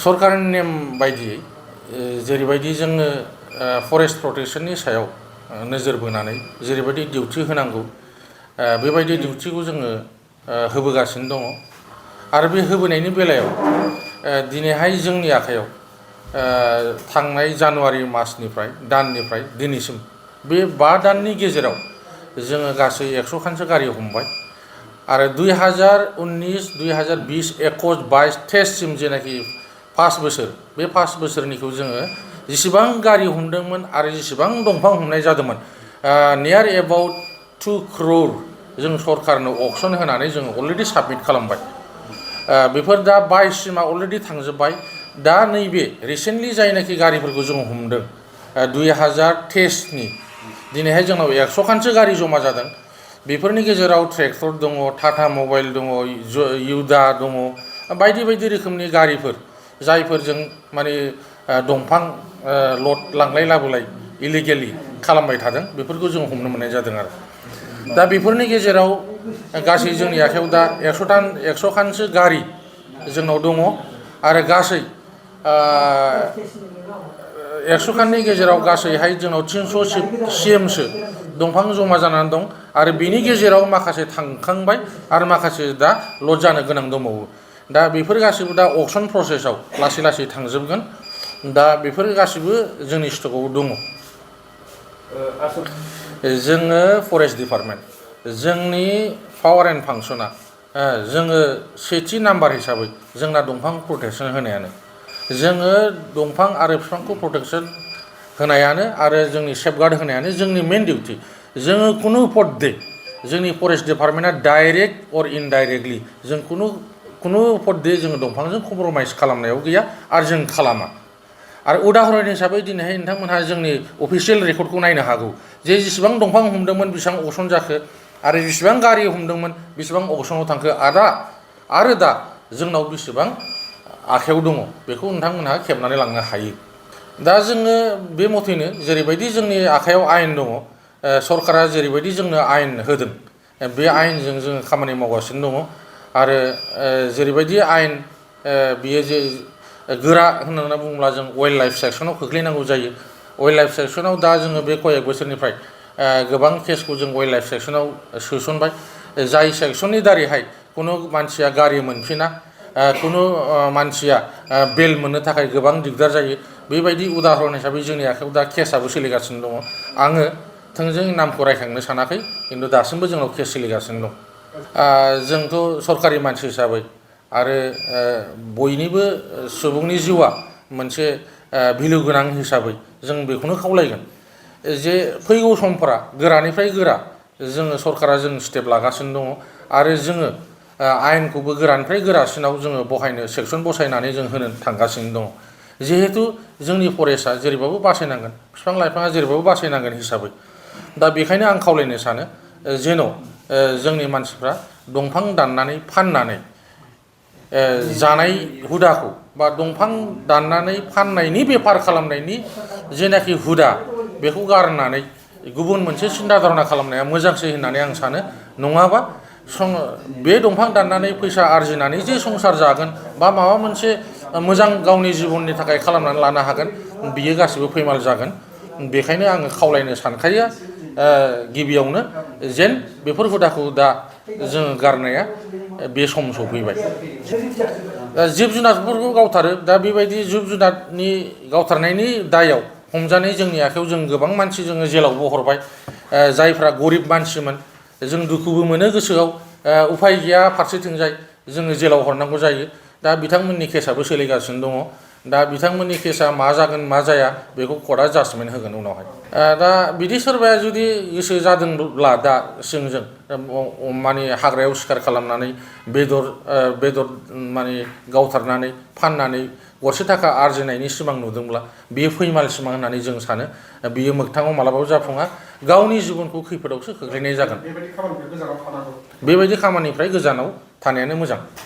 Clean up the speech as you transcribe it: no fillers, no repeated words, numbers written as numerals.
सरकारनि नेम बायदियै जेरैबायदि जोंनो फरेस्ट प्रटेक्शननि सायाव नोजोर बोनानै जेरैबायदि डिउटि होनांगौ बेबायदि डिउटिखौ जोङो होबोगासिनो दङ आरो बे होबोनायनि बेलायाव दिनैहाय जोंनि आखायाव थांनाय जानुवारि मासनिफ्राय दाननिफ्राय दिनैसिम बे 5 दाननि गेजेराव जोङो गासै 100 खानसो गारि हमबाय आरो 2019 2020 21 22 23सिम जेनाखि 5 बोसोर बे 5 बोसोरनिखौ जोङो जेसेबां गारि हमदोंमोन आरो जेसेबां दंफां हमनाय जादोंमोन नियार एबाउट 2 crore जों सरकारनो अक्सन होनानै जोङो अलरेडि साबमिट खालामबाय बेफोर दा 22 सिमा अलरेडि थांजोबबाय दा नैबे रिसेन्टलि जायनाखि गारिफोरखौ जों हमदों 2023 नि दिनैहाय जोंनाव 100 खानसो गारि जमा जादों बेफोरनि गेजेराव ट्रेक्टर दङ टाटा मबाइल दङ युदा दङ बायदि बायदि रोखोमनि गारिफोर जायफोरजों माने दंफां लड लांलाय लाबोलाय इलिगेलि खालामबाय थादों बेफोरखौ जों हमनो मोननाय जादों आरो दा बेफोरनि गेजेराव गासै जोंनि आखायाव दा 100 खानसो गारि जोंनाव दङ आरो गासै 100 खाननि गेजेराव गासैहाय जोंनाव 300 CMसो दंफां जमा जानानै दं आरो बेनि गेजेराव माखासे थांखांबाय आरो माखासे दा लड जानो गोनां दंबावो दा बेफोर गासिबो दा अक्सन प्रसेसआव लासै लासै थांजोबगोन दा बेफोर गासिबो जोंनि स्टकआव दङ जोङो फरेस्ट डिपार्टमेन्ट जोंनि पावार एन्ड फांसना जोङो सेथि नाम्बार हिसाबै जोंना दंफां प्रटेक्सन होनायानो जोङो दंफां आरो बिफांखौ प्रटेक्सन होनायानो आरो जोंनि सेफगार्ड होनायानो जोंनि मेन डिउटि जोङो कुनु पद्धे जोंनि फरेस्ट डिपार्टमेन्टआ डाइरेक्ट अर इनडाइरेक्टलि जों कुनु पद्धे जोङो दंफांजों कमप्रमाइज खालामनायाव गैया आरो जों खालामा आरो उदाहरन हिसाबै दिनैहाय नोंथांमोनहा जोंनि अफिसियेल रेकर्डखौ नायनो हागौ जे जेसेबां दंफां हमदोंमोन बेसेबां अक्सन जाखो आरो जेसेबां गारि हमदोंमोन बेसेबां अक्सनाव थांखो आरो दा जोंनाव बेसेबां आखायाव दङ बेखौ नोंथांमोनहा खेबनानै लांनो हायो दा जोङो बे मथैनो जेरैबायदि जोंनि आखायाव आयेन दङ सरकारा जेरैबायदि जोंनो आयेन होदों बे आयेनजों जोङो खामानि मावगासिनो दङ आरो जेरैबायदि आयेन बियो जे गोरा होननानै बुङोब्ला जों वाइल्ड लाइफ सेक्सनाव खोख्लैनांगौ जायो वाइल्ड लाइफ सेक्सनाव दा जोङो बे कयेक बोसोरनिफ्राय गोबां केसखौ जों वाइल्ड लाइफ सेक्सनाव सोसनबाय जाय सेक्सननि दारैहाय कुनु मानसिया गारि मोनफिना कुनु मानसिया बेल मोननो थाखाय गोबां दिगदार जायो बेबायदि उदाहरन हिसाबै जोंनि आखायाव दा केसआबो सोलिगासिनो दङ आङो थोंजों नामखौ रायखांनो सानाखै खिन्थु दासिमबो जोंनाव केस सोलिगासिनो दं जोंथ' सरकारि मानसि हिसाबै आरो बयनिबो सुबुंनि जिउआ मोनसे भेलु गोनां हिसाबै जों बेखौनो खावलायगोन जे फैगौ समफोरा गोरानिफ्राय गोरा जोङो सरकारा जों स्टेप लागासिनो दङ आरो जोङो आयेनखौबो गोरानिफ्राय गोरासिनाव जोङो बहायनो सेक्सन बसायनानै जों होनो थांगासिनो दङ जिहेतु जोंनि फरेस्टआ जेरैबाबो बासायनांगोन बिफां लाइफाङा जेरैबाबो बासायनांगोन हिसाबै दा बेखायनो आं खावलायनो सानो जेन' जोंनि मानसिफ्रा दंफां दाननानै फाननानै जानाय हुदाखौ बा दंफां दाननानै फाननायनि बेफार खालामनायनि जेनाखि हुदा बेखौ गारनानै गुबुन मोनसे सिन्था धारना खालामनाया मोजांसै होननानै आं सानो नङाबा बे दंफां दाननानै फैसा आरजिनानै जे संसार जागोन बा माबा मोनसे मोजां गावनि जिबननि थाखाय खालामनानै लानो हागोन बियो गासिबो फैमाल जागोन बेखायनो आङो खावलायनो सानखायो गिबियावनो जेन बेफोर हुदाखौ दा जोङो गारनाया बे सम सफैबाय जिब जुनारफोरखौ गावथारो दा बेबायदि जिब जुनारनि गावथारनायनि दायाव हमजानाय जोंनि आखायाव जों गोबां मानसि जोङो जेलावबो हरबाय जायफ्रा गरिब मानसिमोन जों दुखुबो मोनो गोसोआव उफाय गैया फारसेथिंजाय जोङो जेलाव हरनांगौ जायो दा बिथांमोननि केसआबो सोलिगासिनो दङ दा बिथांमोननि केसआ मा जागोन मा जाया बेखौ कर्टआ जाजमेन्ट होगोन उनावहाय दा बिदि सोरबाया जुदि गोसो जादोंब्ला दा जों माने हाग्रायाव सिखार खालामनानै बेदर माने गावथारनानै फाननानै गरसे थाखा आरजिनायनि सिमां नुदोंब्ला बेयो फैमाल सिमां होननानै जों सानो बियो मोगथाङाव मालाबाबो जाफुङा गावनि जिबनखौ खैफोदावसो खोख्लैनाय जागोन बेबायदि खामानिनिफ्राय गोजानाव थानायानो मोजां